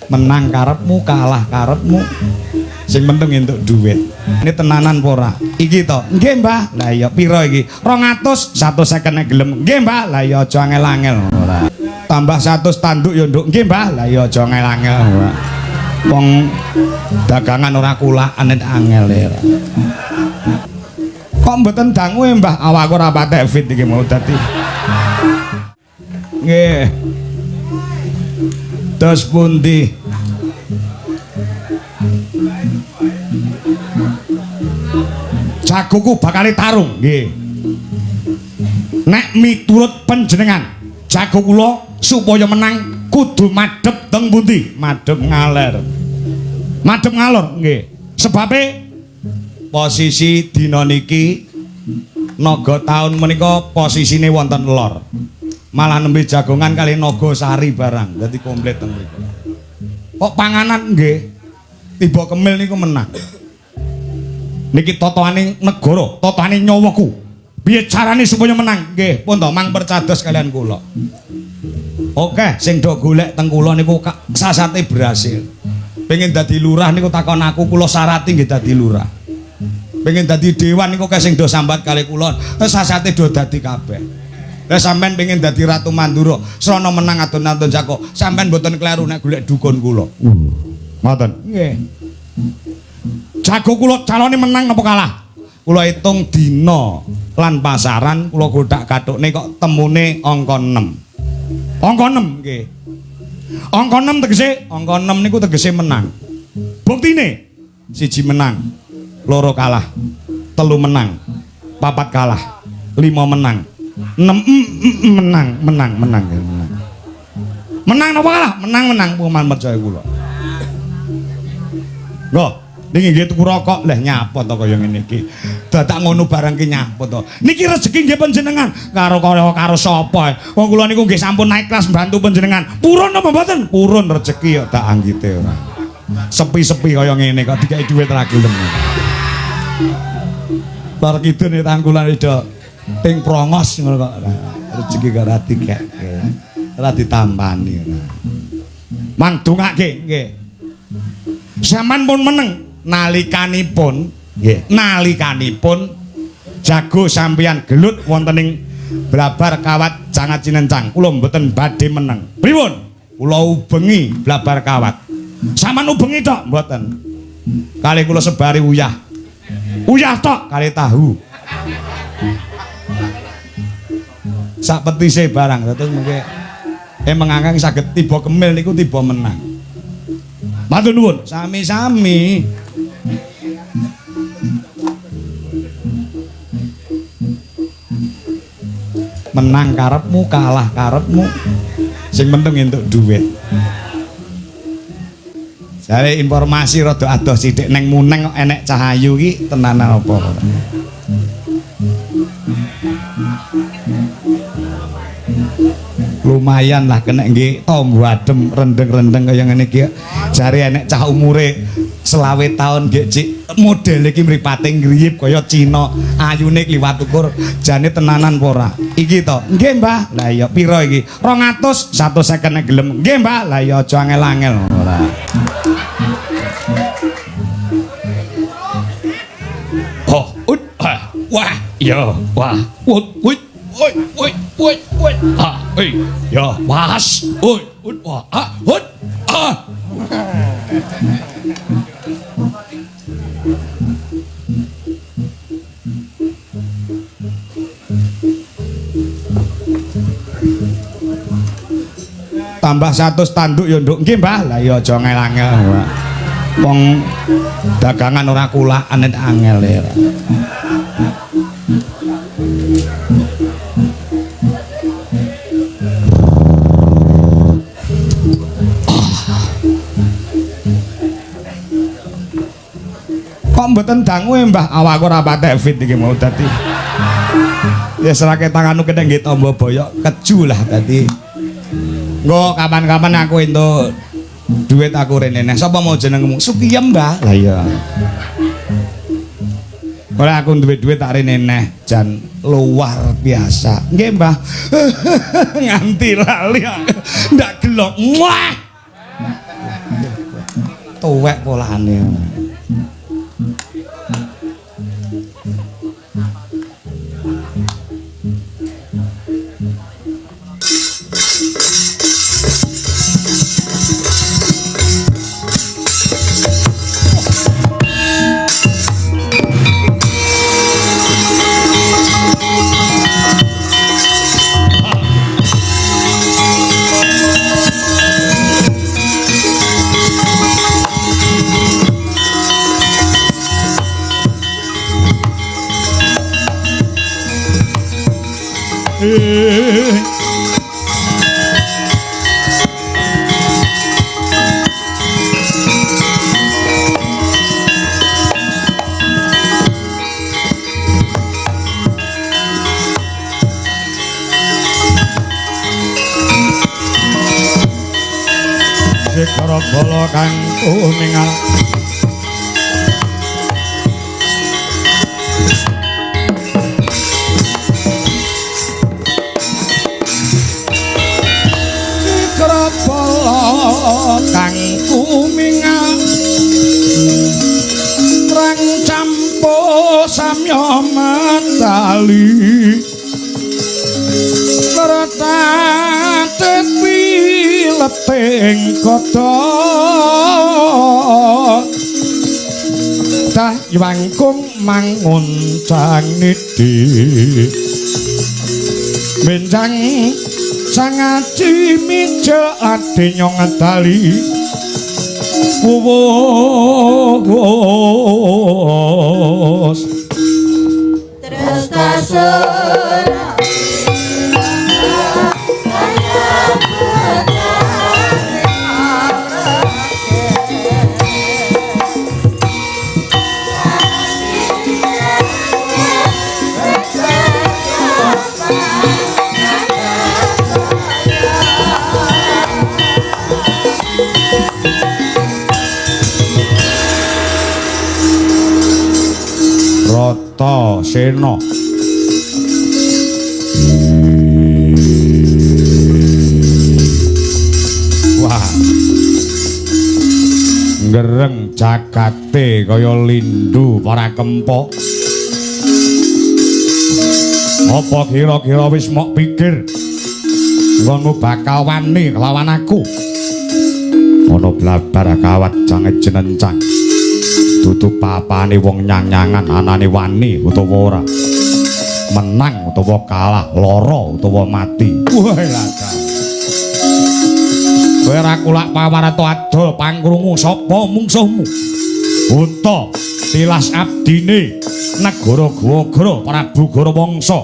Menang karepmu, kalah karepmu. Sing penting entuk duit. Ini tenanan apa ora? Iki to. Nggih, Mbah. Lah iya pira iki? 200, 150 nek gelem. Nggih, Mbah. Lah iya aja angel-angel ora. Tambah 100 tanduk ya, Nduk. Nggih, Mbah. Lah iya aja angel-angel ora. Wong dagangan ora kulakan nek angel ya. Kok mboten dangu e, Mbah? Awakku ora patek fit iki mau dadi. Nggih. Terus pundi? Jagoku bakale tarung, nggih. Nek miturut panjenengan, jago kula supaya menang kudu madhep teng pundi? Madhep ngaler. Madhep ngalor, nggih. Sebabe posisi dina niki naga taun menika posisine wonten lor. Malah nembe jagongan kali naga sari barang, dadi komplit teng mriku. Kok panganan nggih. Tiba kemil niku menang. Niki totoane negara, totoane nyawaku. Piye carane supaya menang? Nggih, pun to mang percados kalian kula. Oke, sing do golek teng kula niku sasate berhasil. Pengen dadi lurah niku takon aku, kula syarati nggih dadi lurah. Pengen dadi dewan niku kae sing do sambat kali kula, sasate do dadi kabeh. Lah sampean pengen dadi Ratu Mandura, srana menang adon-adon jako, sampean mboten kleru nek golek dukun kula. Ngoten. Nggih. Jago kula calone menang napa kalah? Kula hitung dina lan pasaran kula gothak-gathukne kok temune angka 6. Angka 6 nggih. Angka 6 tegese, angka 6 niku tegese menang. Buktine siji menang, loro kalah, telu menang, papat kalah, lima menang, 6 menang, menang, menang, menang. Menang napa kalah? Menang, menang, puman percaya kula. Nggo, niki nggih tuku rokok, leh nyapa to kaya ngene iki. Dadak ngono barang ki nyapa to. Niki rezeki nggih panjenengan karo karo karo sapa? Wong kula niku nggih sampun naik kelas bantu panjenengan. Purun apa mboten? Purun rezeki kok tak anggite ora. Sepi-sepi kaya ngene kok dikai dhuwit ra gelem. Bar kidul nek tangkulan do ping prongos ngono kok. Rezeki kok ora dikeke. Ora ditampani ora. Mang dongake nggih. Sampeyan pun meneng nalikanipun nggih, nalikanipun jago sampeyan gelut wonten ing Blabar Kawat Jangat Cinencang. Kula mboten badhe meneng. Pripun? Kula ubengi Blabar Kawat. Sampeyan ubengi tok mboten. Kali kula sebari uyah. Uyah tok kali tahu. Sak petise barang terus mengke mengangkang saged tiba kemil niku tiba menang. Matur nuwun, sami-sami. Menang karepmu, kalah karepmu. Sing penting entuk duit. Jare informasi rada adoh sithik neng Muneng kok enek cahayu iki tenanan apa ora? Lumayan lah kena nggih tombo adem rendeng-rendeng kaya ngene iki. Jare enek cah umure 25 tahun nggih Cik, model iki mripate ngriyip kaya Cina, ayune kliwat ukur, jane tenanan apa ora? Iki to. Nggih, Mbah. Lah iya pira iki? 200, 150 nek gelem. Nggih, Mbah. Lah iya aja angel-angel ora. Oh, ut, ah, wah, ya, wah, ut, ut, oi, oi, oi, oi, ah, oi, ya, was, oi, ut, wah, ah, ut, ah. Tambah 100 tanduk ya, Nduk. Nggih, Mbah. Lah iya aja angel-angel. Wong dagangan ora kulakan nek angel ya. Kok mboten dangu e, Mbah? Awakku ora patek fit iki mau dadi. Ya serake tanganku kene nggih tombo boyok keju lah dadi. Engko kapan-kapan aku entuk duit aku rene neh. Sapa mau jenengmu? Sukiyem, Mbah. Lah iya. Ora aku duwe duit tak rene neh, jan luar biasa. Nggih, Mbah. Nganti lali aku. Ndak gelok. Muah. Tuwek polane. Segara bala kang tumingal Segara bala kang tumingal Rang campo samya matali Kertatet wileting kota Dah wangkung mangun canidi Benjang sangaji mija ade nyong dali Wuwus Terus kasur Rata Sena. Wah. Ngereng jagate kaya lindu para kempok. Apa kira-kira wis mok pikir nggonmu bakal wani kelawan aku? Ana blabar kawat jange jenencang. Dudu papane wong nyang-nyangan anane wani utawa ora. Menang utawa kalah, lara utawa mati. Wah lha. Kowe ora kulak pawarata adol pangkrungu sapa mungsuhmu? Buta tilas abdine negara Gwagara Prabu Gorawangsa.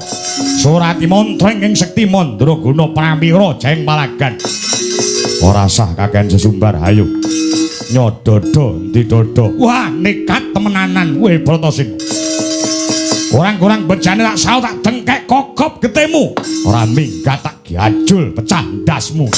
Surati mantra ing sekti mandraguna pramira jeng palagan. Ora sah kakehan sesumbar hayo. Nyododo endi dodo. Wah, nekat temenanan kowe Bratasena. Kurang-kurang bejane tak saut tak dengkek kokop getemu. Ora minggat tak giajul pecah ndasmu.